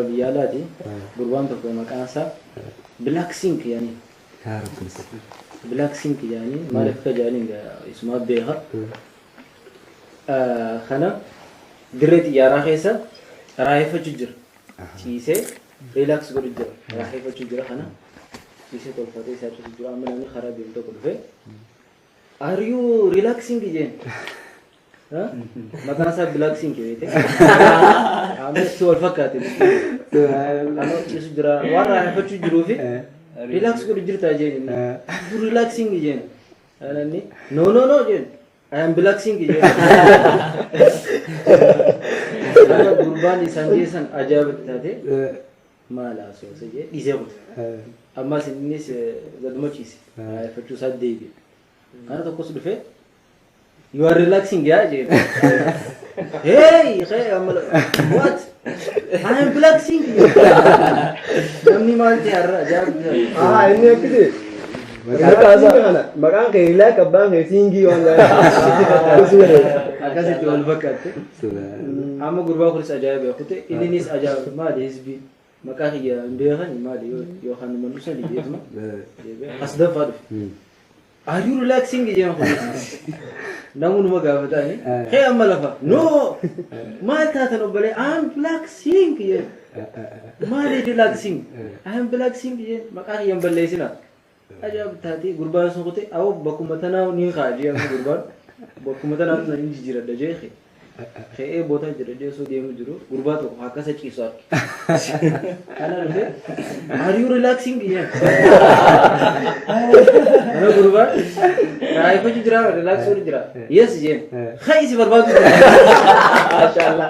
Warra biyya alaati. Gurbaan tokko maqaan isaa Black Sink yaani. Yaa Rabbi. Black Sink yaani maaliif akka jaaniin isumaa beeka. Kana dirree xiyyaaraa keessa raayeffachuu jira. Ciisee relax godhu jira. Raayeffachuu jira kana. Ciisee tolfatee isaa ciisu jira. Amma namni karaa deemu tokko dhufee, "Are you relaxing?" jeen. Maqaan isaa Black Sink beekte. Amma itti wal fakkaate. Amma ciisu jira. Waan raayeffachuu jiruu fi relax godhu jirta jeen inni. "You relaxing?" jeen. Inni, "No, no, no," jeen. "I am relaxing," jeen. Amma gurbaan isaan geessan ajaa'ibatti taate, maal haasawasa jee dhiisee kute. Ammas innis gaduma ciise. Raayeffachuu isaa deebi'e. Kana tokkos dhufee, "You are relaxing yaa?" jeen. "Hey, hey, amma what? I am relaxing." Namni maal ta'e har'a ajaa'ibatti taate. Ah, inni akkasi. Maqaan kana maqaan kee relax, abbaan kee singii waan ta'eef. Akkasitti wal fakkaatte. Amma gurbaa kunis ajaa'iba kute, inninis ajaa'iba, maali hizbii maqaa kiyya hin beekan maali yookaan mannu sani jeetuma as daffaa dhufe. "Are you relaxing?" jeen kunis. Namni gaafatani. "Hee, amma lafa." "No, maal taatan obbolee?" "I am relaxing," jeen. "Maali relaxing?" "I am relaxing," jeen, maqaa kiyya hin balleessina. Ajaa'iba taatee gurbaan sun kute, awwa bakkuma tanaa ni kaa jee, amma gurbaan bakkuma tanaa sun hin jijjiiradha jee ka'ee bootaa jira jee osoo deemu jiru gurbaa tokko akkasa ciisu arge. Kana dhufe, "Are you relaxing?" jeen. Kana gurbaan raayifachuu jira, relax godhu jira. "Yes," jeen. "Kai si barbaadu jira." Maashaallah.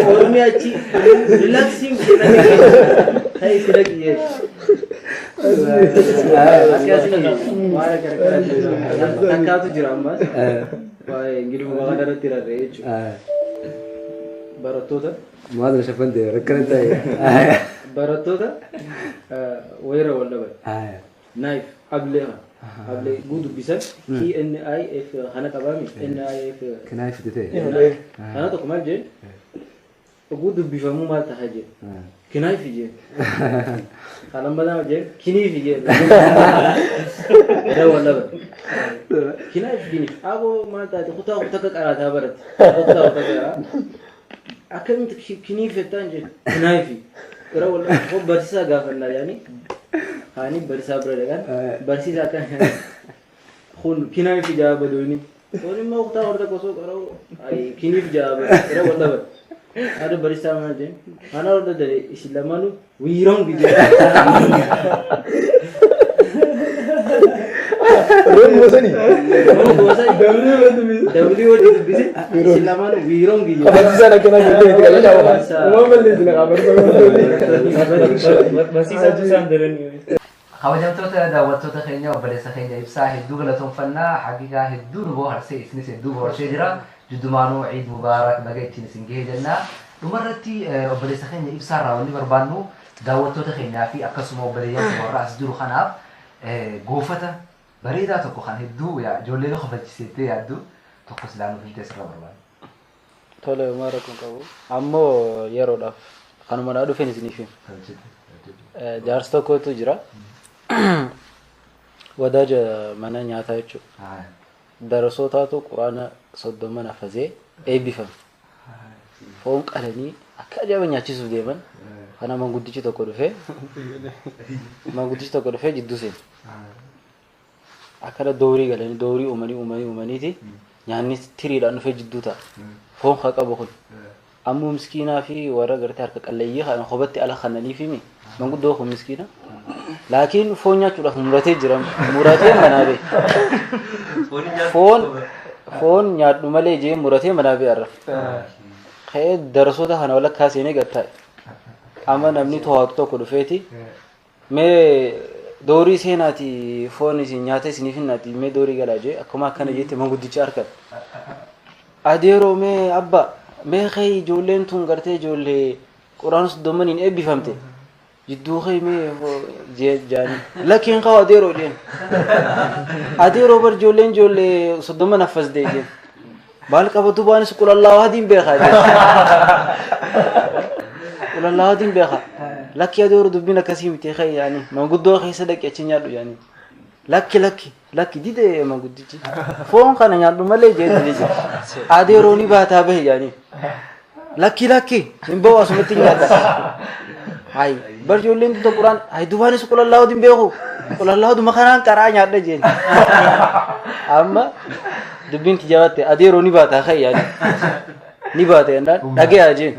Ormi achi relaxing jedhanii kai si dhaqi jeen. Akkasii waan gargaraatti takkaatu jira ammas. Waa'ee Ingiliffuma kana irratti rarra'ee jechuudha. Barattoota Maal na shafante rakkana ta'e. Barattoota wayirra wal dhaban. Knife ablee kana. Ablee guu dubbisan K N I F kana qabaami N I F. Knife ta'e. Kana tokko maal jeen, oguu dubbifamuu maal ta'a jeen, knife jeen. Kan lammataa jeen, kiniif jeen. Irra wal dhaban. Knife, kiniif aboo maal taate, kutaa kutaa akka qaraataa baratte, kutaa kutaa qaraa akkamitti kiniif jettaan jeen, knife irra wal dhaban. Barsiisaa gaafannaa yaani haani barsiisaa bira dhaqan, barsiisaa akkan kun knife jaa badooni kun immoo kutaa horda osoo qara'u kiniif jaa irra wal dhaban. Haadha barsiisaa maal jeen, kana horda dale isin lamaanuu we wrong jeen. Roon gosani. W wajji dubbise, isin lamaanuu we wrong jeen. Barsiisaan akkana godhee itti qalaqaa waan. Uumaan balleessina qaba. Barsiisaatu isaan daranii. Kabajamtoota daawwattoota keenya, obboleessa keenya Ibsaa hedduu galatoonfannaa. Haqiqaa hedduu nu bohaarsee, isinis hedduu bohaarsee jira. Jiddumaanuu Ciid Mubaarak, baga ittiin isin gahee jenna. Dhumarratti obboleessa keenya Ibsaa irraa wanni barbaannu daawwattoota keenyaa fi akkasuma obboleeyyan keenya warra as jiru kanaaf goofata bareedaa tokko kan hedduu ijoollee nu kofalchiseettee yaaddu tokko silaa nuuf himtee sirra barbaanna. Tole, homaa rakkoon qabu. Ammoo yeroodhaaf kanuma naa dhufeen isiniif hima. Jaarsi tokkotu jira. Wadaaja mana nyaataa jechuudha. Darasootaatu quraana 30 hafazee eebbifame. Foon qalanii akka ajaa'iba nyaachisuuf deeman. Kana manguddichi tokko dhufee jidduu seene. Akkana doorii galanii doorii uumanii uumanii uumaniiti nyaanni tiriidhaan dhufee jidduu ta'a. Foon haa qabu kun. Ammoo miskiinaa fi warra gartee harka qalleeyyii kana kophatti ala kananiif himi. Manguddoo kun miskiina. Laakiin foon nyaachuudhaaf muratee jira. Muratee manaa ba'e. Foon nyaadhu malee jee muratee manaa ba'e har'a. Ka'ee darasoota kana walakkaa seenee gad taa'e. Amma namni to'atu tokko dhufeeti. "Mee doorii seenaati, foon isin nyaata isiniif hinnaati, mee doorii galaa," jee. Akkuma akkana jetti manguddicha harkan. "Adeeroo, mee abba, mee kee ijoolleen tun gartee ijoollee quraana 30n eebbifamte jidduu kee mee," jee jaanii. "Lakkiin qabu adeeroo," jeen. "Adeeroo, bar ijoolleen ijoollee 30 affasdee," jeen. Maal qabatu baanis qulallaa hadiin beekaa jee. Qulallaa hadiin beekaa. Lakki adeero dubbiin akkasii miti kai yaani manguddoo keessa dhaqi achi nyaadhu yaani. Lakki lakki lakki dide manguddichi. Foon kana nyaadhu malee jee dide jee. Adeeroo ni baataa bahe yaani. Lakki lakki hin bahu asumatti nyaadha. Hay bar ijoolleen tuta quraan hay dubaanis qulallaa hadiin beeku. Qulallaa haduma kanaan qaraa nyaadha jeen. Amma dubbiin tijaabatte adeeroo ni baataa kai yaani. Ni baata jennaan dhagaya jeen.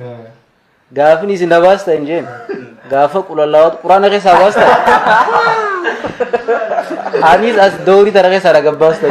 Gaafni isin na baasta hin jeen. Gaafa qulallaa quraana keessaa baasta. Anis as doorii tana keessaa na gabbaasta.